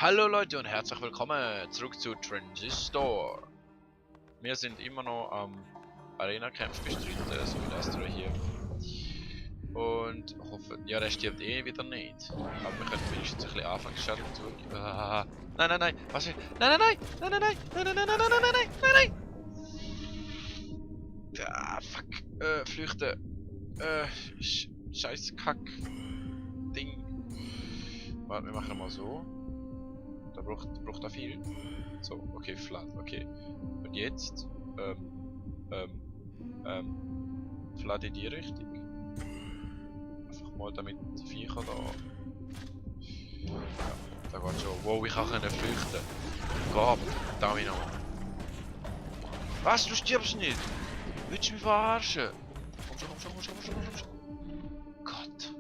Hallo Leute und herzlich willkommen zurück zu Transistor. Wir sind immer noch am Arena-Kampf bestreiten, so wie das hier. Und hoffen, ja, der stirbt eh wieder nicht. Aber wir können wenigstens ein bisschen Anfangsschaden zugeben. Ah, nein, nein, nein, was ist? Nein, nein, nein, nein, nein, nein, nein, nein, nein, nein, nein, nein, nein, nein. Ah, fuck. Flüchten. Scheiß Kack-Ding. Warte, wir machen mal so. Da braucht er viel. So, okay, flat, okay. Und jetzt, flat in die Richtung. Einfach mal damit die Viecher da. Ja, da geht schon. Wow, ich kann flüchten. Gab, Domino. Was? Du stirbst nicht? Willst du mich verarschen? Komm schon, komm schon, komm schon, komm schon, komm schon. Gott.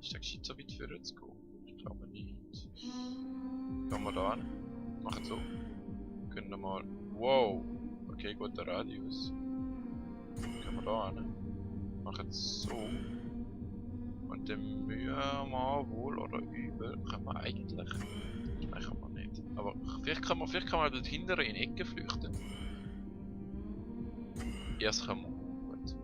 Ist der gescheit so weit vorwärts zu gehen? Ich glaube nicht. Gehen wir da hin. Machen so. Können wir mal. Wow. Okay, guter Radius. Können wir da hin. Machen so. Und dann müssen wir wohl oder übel. Können wir eigentlich. Nein, kann man nicht. Aber vielleicht kann man dort hinten in Ecke flüchten. Erst kann man. Gut.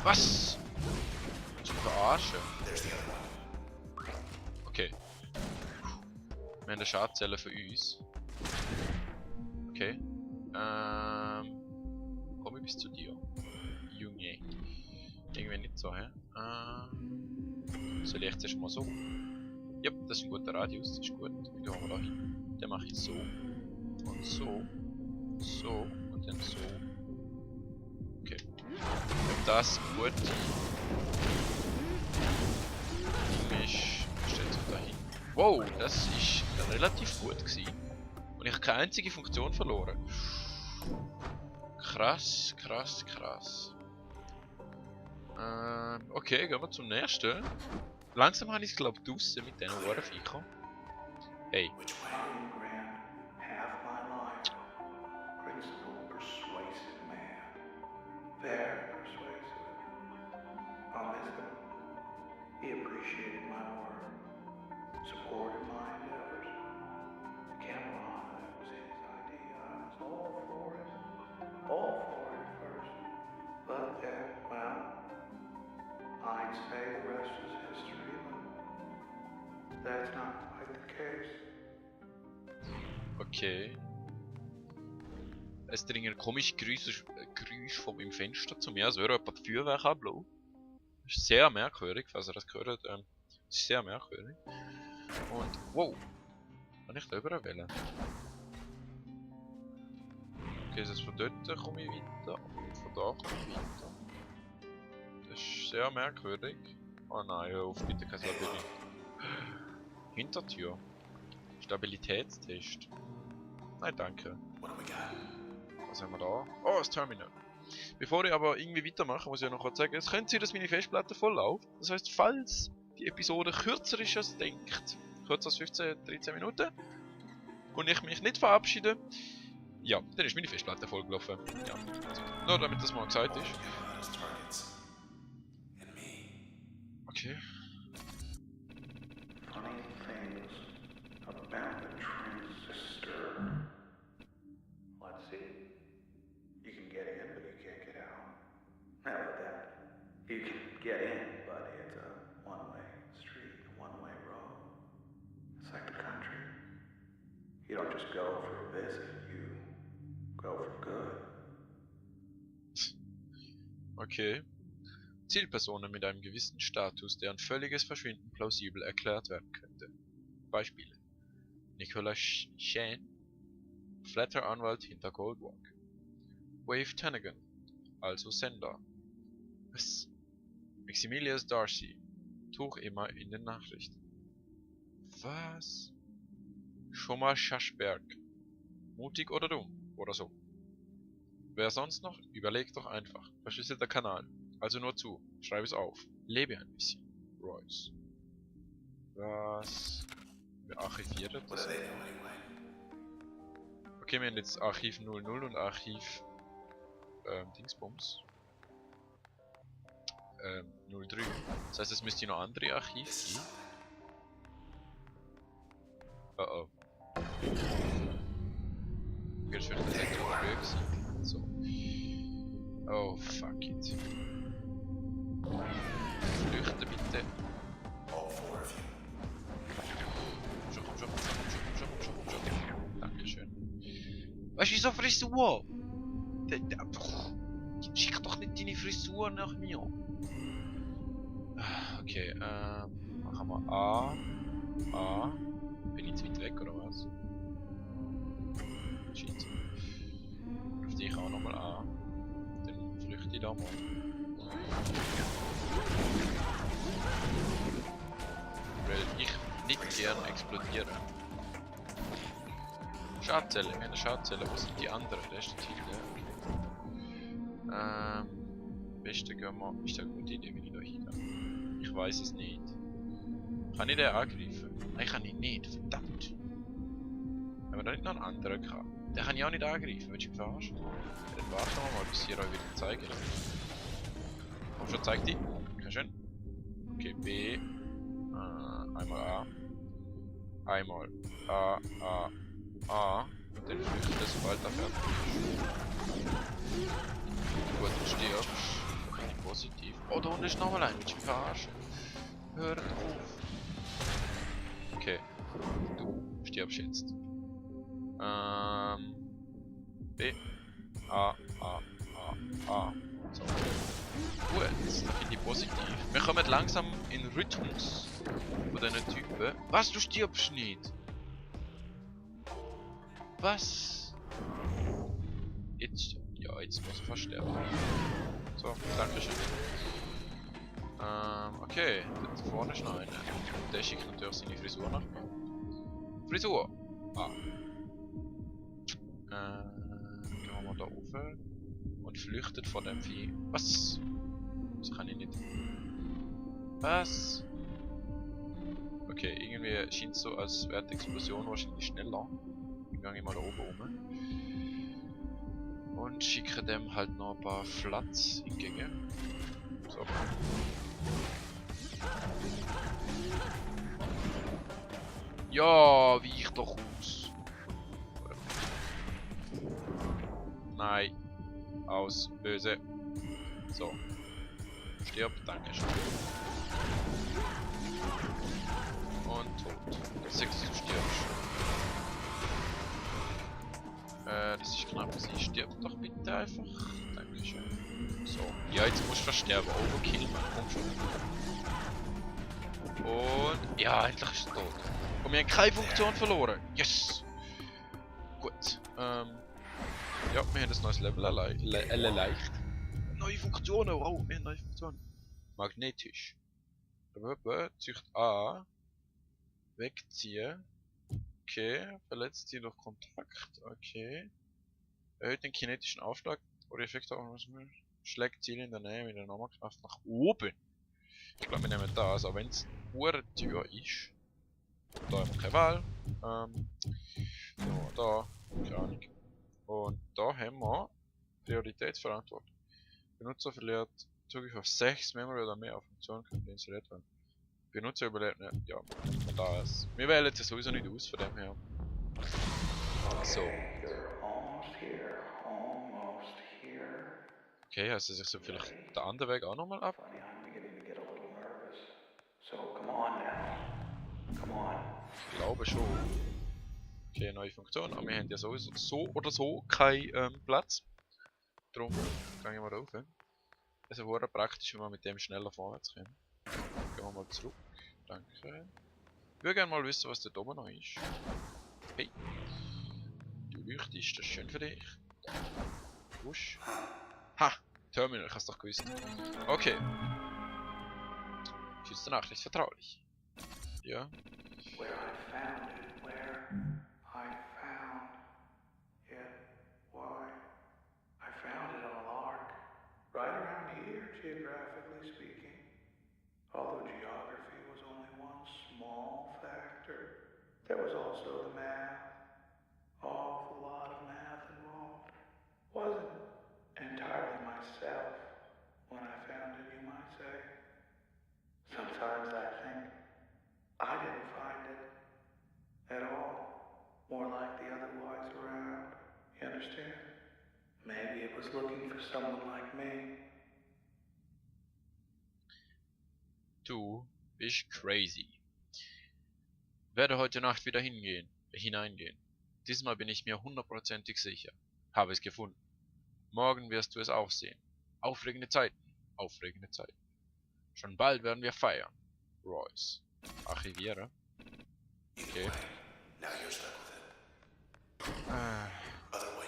Was? Willst du mich verarschen? Okay. Wir haben eine Schadzelle für uns. Okay. Komm ich bis zu dir. Junge. Irgendwie nicht so, hä? Soll ich jetzt erstmal so? Ja, das ist ein guter Radius, das ist gut. Dann gehen wir da hin. Dann mache ich so. Und so. So. Und dann so. Okay. Ob das gut ist, stellt sich da hin. Wow, das ist relativ gut gewesen. Und ich habe keine einzige Funktion verloren. Krass, krass, krass. Okay, gehen wir zum nächsten. Langsam habe ich es glaube draussen mit diesen Ohrenviechern. Hey. He appreciated my work, supported my endeavors. The camera was his idea. I was all for it at first. But then, well, I'd say the rest is history, but that's not quite the case. Okay. Es dringen komische Geräusche von meinem Fenster zu mir, als würde jemand Feuerwerk ablassen. Das ist sehr merkwürdig, falls ihr das gehört. Das ist sehr merkwürdig. Und, wow! Kann ich da rüber wählen? Okay, also von dort komme ich weiter und von da komme ich weiter. Das ist sehr merkwürdig. Oh nein, hör auf, bitte kein Labyrinth. Hintertür. Stabilitätstest. Nein, danke. Was haben wir da? Oh, das Terminal. Bevor ich aber irgendwie weitermache, muss ich ja noch kurz sagen, es könnte sein, dass meine Festplatte voll läuft. Das heisst, falls die Episode kürzer ist als denkt, kürzer als 15-13 Minuten, und ich mich nicht verabschiede, ja, dann ist meine Festplatte vollgelaufen. Ja, also, nur damit das mal gesagt ist. Okay. Funny things about the transistor. Let's see. You can get in, but you can't get out. How about that? You can get in, but it's a one-way street, a one-way road. It's like the country. You don't just go for a visit, you go for good. Okay. Zielpersonen mit einem gewissen Status, deren völliges Verschwinden plausibel erklärt werden könnte. Beispiele: Nicolas Shane, Flatter-Anwalt hinter Goldwalk. Wave Tannigan, also Sender. Was? Maximilius Darcy, Tuch immer in den Nachrichten. Was? Schon Schaschberg, mutig oder dumm, oder so. Wer sonst noch? Überlegt doch einfach. Verschlüsselter Kanal. Also nur zu. Schreib es auf. Lebe ein bisschen. Royce. Was? Wir archivieren das. Okay, wir haben jetzt Archiv 00 und Archiv Dingsbums. 03. Das heißt, es müsste noch andere Archive geben. Oh oh. Jetzt vielleicht das echt früh gewesen. So. Oh fuck it. Flüchten bitte. Schon. Dankeschön. Weißt du, wieso Frisur? Schick doch nicht deine Frisur nach mir. Okay, machen wir A. A. Bin ich zu weit weg oder was? Shit. Auf dich auch nochmal A. Dann flüchte ich da mal. Weil ich nicht gerne explodiere. Schadzelle, wir haben eine Schadzelle. Wo sind die anderen? Der ist der Titel. Am besten gehen wir. Ist das eine gute Idee, wenn ich da hingehe? Ich weiß es nicht. Kann ich den angreifen? Nein, kann ich nicht. Verdammt. Haben wir da nicht noch einen anderen gehabt? Den kann ich auch nicht angreifen. Willst du mich verarschen? Dann warten wir mal, bis ich euch wieder zeigen. Komm schon, zeig die. Okay, schön. Okay, B. Einmal A. Einmal A, A, A. Und dann flüchtet es, sobald er fertig ist. Gut, du stirbst. Richtig positiv. Oh, da unten ist nochmal ein. Willst du mich verarschen? Hör doch auf. Okay. Du stirbst jetzt. B. A, A, A, A. So. Gut, das finde ich positiv. Wir kommen langsam in Rhythmus von diesen Typen. Was, du stirbst nicht? Was? Jetzt, ja, jetzt muss ich fast sterben. So, dankeschön. Okay, dort vorne ist noch einer. Der schickt natürlich seine Frisur nach mir. Frisur! Ah. Gehen wir mal da rauf. Und flüchtet vor dem Vieh. Was? Das kann ich nicht. Was? Okay, irgendwie scheint es so, als wäre die Explosion wahrscheinlich schneller. Dann gehe ich mal da oben rum. Und schicke dem halt noch ein paar Flats hingegen. So. Ja, wie ich doch aus. Nein. Aus. Böse. So. Stirb, danke schön. Und tot. Das ist du stirbst. Das ist knapp. Sie stirbt doch bitte einfach. Dankeschön. So. Ja, jetzt musst du versterben. Overkill, man. Komm schon. Und. Ja, endlich ist er tot. Und wir haben keine Funktion verloren. Yes! Gut. Ja, wir haben ein neues Level erreicht. Neue Funktionen, wow, wir haben neue Funktionen. Magnetisch. Zücht A. Wegziehen. Okay. Verletzt sie durch Kontakt. Okay. Erhöht den kinetischen Aufschlag oder Effekt auf schlägt Ziele in der Nähe mit der Normalkraft nach oben. Ich glaube, wir nehmen das, auch wenn es eine Tür ist. Da haben wir keine Wahl. Da, keine Ahnung. Und da haben wir Prioritätsverantwortung. Benutzer verliert Zugriff auf 6 Memory oder mehr auf Funktionen können die installiert werden. Benutzer überlebt nicht. Ja, das. Wir wählen jetzt sowieso nicht aus, von dem her. So. Okay, heißt das, ich soll vielleicht den anderen Weg auch nochmal ab? Ich glaube schon. Okay, neue Funktion, aber wir haben ja sowieso so oder so keinen Platz. Darum gehe ich mal rauf. Es wäre praktisch, wenn wir mit dem schneller vorwärts kommen. Gehen wir mal zurück. Danke. Ich würde gerne mal wissen, was da oben noch ist. Hey. Du leuchtest, das ist schön für dich. Wusch. Ha! Terminal, ich hab's doch gewusst. Okay. Schütze Nachricht, vertraulich. Ja. Right around here, geographically speaking. Although geography was only one small factor, there was also the math. Awful lot of math involved. Wasn't entirely myself when I found it, you might say. someone like me. Du bist crazy. Werde heute Nacht wieder hineingehen. Diesmal bin ich mir hundertprozentig sicher. Habe es gefunden. Morgen wirst du es auch sehen. Aufregende Zeiten. Aufregende Zeiten. Schon bald werden wir feiern. Royce. Archiviere. Okay. Now you're stuck with it. Ah, Other way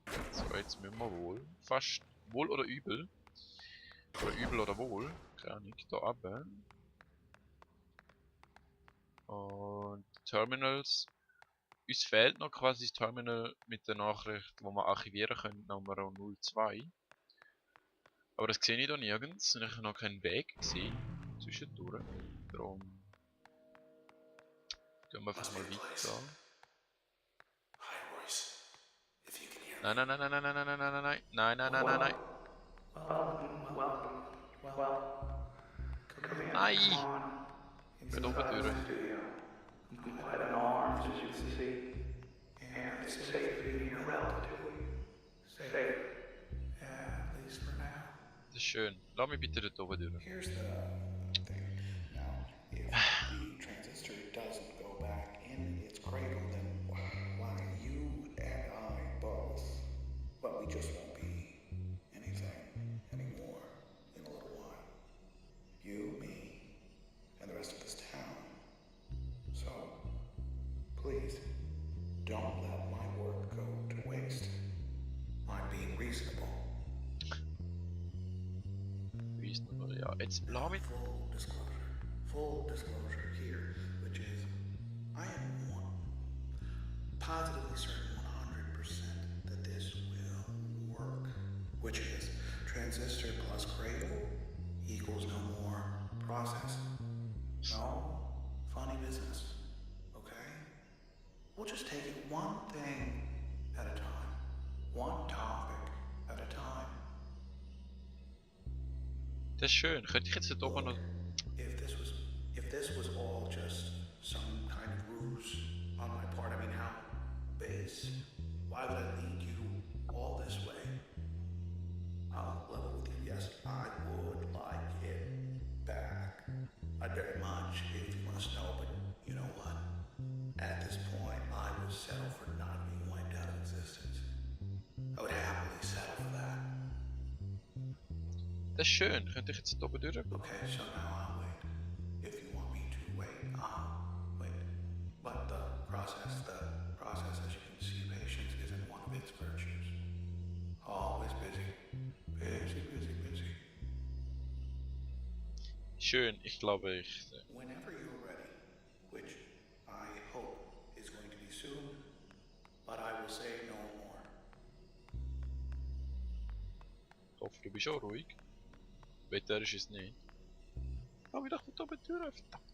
now. so, jetzt müssen wir wohl. Fast wohl oder übel. Oder übel oder wohl. Keine Ahnung. Da runter. Und Terminals. Uns fehlt noch quasi das Terminal mit der Nachricht, wo wir archivieren können, Nummer 02. Aber das sehe ich da nirgends und ich habe noch keinen Weg gesehen zwischendurch. Darum gehen wir einfach mal weiter. Hi, Royce. If you can hear Nein, nein, nein, nein, nein, nein, nein, nein, nein, nein, nein, nein, nein, nein. Nein! Geht oben durch. Quite an arms, as you can see. And it's safe in here, relatively safe. Yeah, at least for now. Das ist schön. Lass mich bitte dort oben durch. Here's the thing. Now, if the transistor doesn't go back in its cradle, then why you and I both, well, we just won't be anything anymore in a little while. You, me, and the rest of this town. So, please, don't let my work go to waste. I'm being reasonable. Reasonable, ja. Jetzt lass mich. Full disclosure here, which is, I am positively certain 100% that this will work, which is transistor plus cradle equals no more process. No funny business, okay? We'll just take it one thing at a time, one topic at a time. Das ist schön. Könnte ich jetzt dort oben noch. If this was all just some kind of ruse on my part, I mean, how base? Why would I lead you all this way? I'll level with you. Yes, I would like it back. I'd very much, if you must know, but you know what? At this point, I would settle for not being wiped out of existence. I would happily settle for that. Das ist schön. Könnte ich jetzt dort oben durch? Okay, so now I'll wait. If you want me to wait, I'll wait. But the process, as you can see, patience isn't one of its virtues. Always busy. Busy. Schön. Ich glaube, ich. Whenever you're ready, which I hope is going to be soon, but I will say no more. Ich hoffe, du bist auch ruhig. Wetter ist es nicht. Aber ich dachte, da oben durch. Verdammt.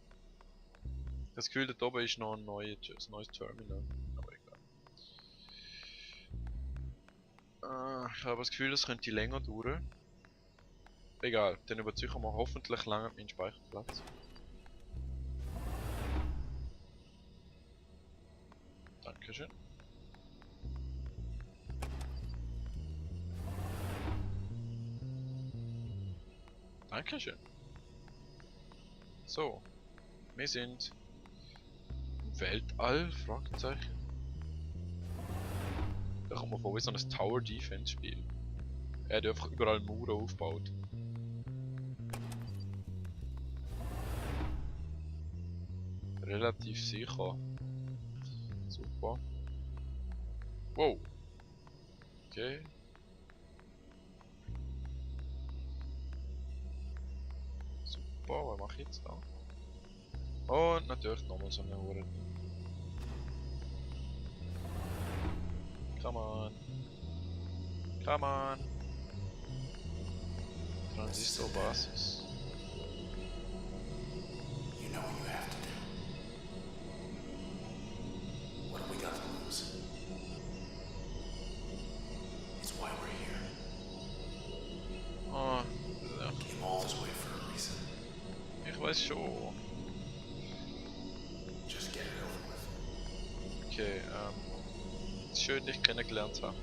Das Gefühl, da oben ist noch ein neues Terminal. Aber egal. Ich habe das Gefühl, das könnte länger dauern. Egal, dann überzeugen wir hoffentlich lange meinen Speicherplatz. Dankeschön. Dankeschön. So, wir sind im Weltall, Fragezeichen. Da kommt man vor, wie so ein Tower Defense Spiel. Er hat einfach überall Mauern aufgebaut. Relativ sicher. Super. Wow. Okay. Super, was mache ich jetzt da? Und natürlich nochmal so eine Uhr. Come on. Come on. Transistorbasis. You know what you have to do. What have we got to lose? It's why we're here. Oh, Came all this way for a reason. ich weiß schon. Just get it over with. Okay, schön, dich kennengelernt zu haben.